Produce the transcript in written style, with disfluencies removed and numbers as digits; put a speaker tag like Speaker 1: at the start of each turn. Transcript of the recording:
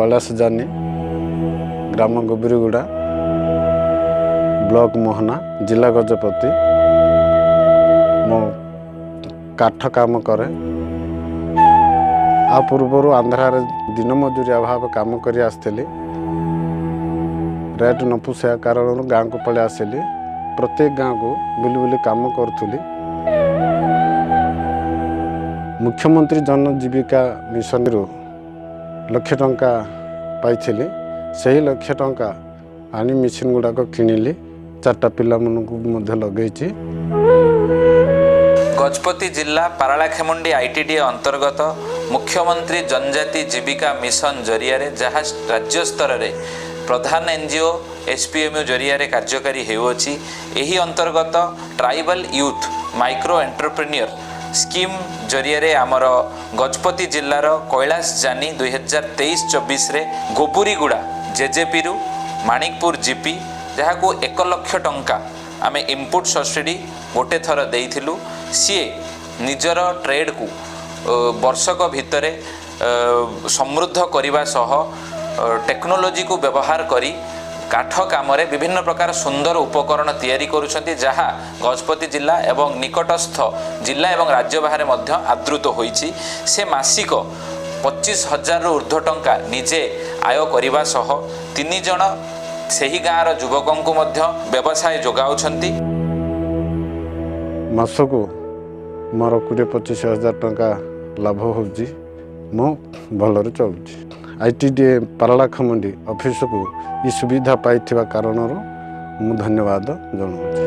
Speaker 1: କୈଳାସ ଜାନି, ଗ୍ରାମ ଗୋବରିଗୁଡ଼ା, ବ୍ଲକ ମୋହନା, ଜିଲ୍ଲା ଗଜପତି। ମୁଁ କାଠ କାମ କରେ। ଆ ପୂର୍ବରୁ ଆନ୍ଧ୍ରାରେ ଦିନ ମଜୁରିଆ ଭାବେ କାମ କରି ଆସିଥିଲି। ରେଟ୍ ନ ପୋଷେଇବା କାରଣରୁ ଗାଁକୁ ପଳେଇ ଆସିଲି। ପ୍ରତ୍ୟେକ ଗାଁକୁ ବୁଲି ବୁଲି କାମ କରୁଥିଲି। ମୁଖ୍ୟମନ୍ତ୍ରୀ ଜନ ଜୀବିକା ମିଶନରୁ ଲକ୍ଷେ ଟଙ୍କା ପାଇଥିଲି। ସେହି ଲକ୍ଷେ ଟଙ୍କା ଆଣି ମେସିନ୍ ଗୁଡ଼ାକ କିଣିଲି। ଚାରିଟା ପିଲାମାନଙ୍କୁ ମଧ୍ୟ ଲଗେଇଛି।
Speaker 2: ଗଜପତି ଜିଲ୍ଲା ପାରଳାଖେମୁଣ୍ଡି ଆଇଟିଡିଏ ଅନ୍ତର୍ଗତ ମୁଖ୍ୟମନ୍ତ୍ରୀ ଜନଜାତି ଜୀବିକା ମିଶନ ଜରିଆରେ, ଯାହା ରାଜ୍ୟ ସ୍ତରରେ ପ୍ରଧାନ ଏନ୍ଜିଓ ଏସ୍ପିଏମ୍ୟୁ ଜରିଆରେ କାର୍ଯ୍ୟକାରୀ ହେଉଅଛି, ଏହି ଅନ୍ତର୍ଗତ Tribal Youth Micro Entrepreneur Scheme ଜରିଆରେ ଆମର ଗଜପତି ଜିଲ୍ଲାର କୈଳାସ ଜାନି 2023-24ରେ ଗୋବୁରିଗୁଡ଼ା ଜେଜେପିରୁ, ମାଣିକପୁର ଜିପି, ଯାହାକୁ 1 ଲକ୍ଷ ଟଙ୍କା ଆମେ ଇନପୁଟ୍ ସବସିଡ଼ି ଗୋଟେ ଥର ଦେଇଥିଲୁ, ସିଏ ନିଜର ଟ୍ରେଡ଼କୁ ବର୍ଷକ ଭିତରେ ସମୃଦ୍ଧ କରିବା ସହ ଟେକ୍ନୋଲୋଜିକୁ ବ୍ୟବହାର କରି କାଠ କାମରେ ବିଭିନ୍ନ ପ୍ରକାର ସୁନ୍ଦର ଉପକରଣ ତିଆରି କରୁଛନ୍ତି, ଯାହା ଗଜପତି ଜିଲ୍ଲା ଏବଂ ନିକଟସ୍ଥ ଜିଲ୍ଲା ଏବଂ ରାଜ୍ୟ ବାହାରେ ମଧ୍ୟ ଆଦୃତ ହୋଇଛି। ସେ ମାସିକ 25,000ରୁ ଉର୍ଦ୍ଧ୍ୱ ଟଙ୍କା ନିଜେ ଆୟ କରିବା ସହ ତିନି ଜଣ ସେହି ଗାଁର ଯୁବକଙ୍କୁ ମଧ୍ୟ ବ୍ୟବସାୟ ଯୋଗାଉଛନ୍ତି।
Speaker 1: ମାସକୁ ମୋର 20-25 ହଜାର ଟଙ୍କା ଲାଭ ହେଉଛି। ମୁଁ ଭଲରେ ଚଳୁଛି। ଆଇଟିଡିଏ ପାରଳାଖେମୁଣ୍ଡି ଅଫିସକୁ ଏ ସୁବିଧା ପାଇଥିବା କାରଣରୁ ମୁଁ ଧନ୍ୟବାଦ ଜଣାଉଛି।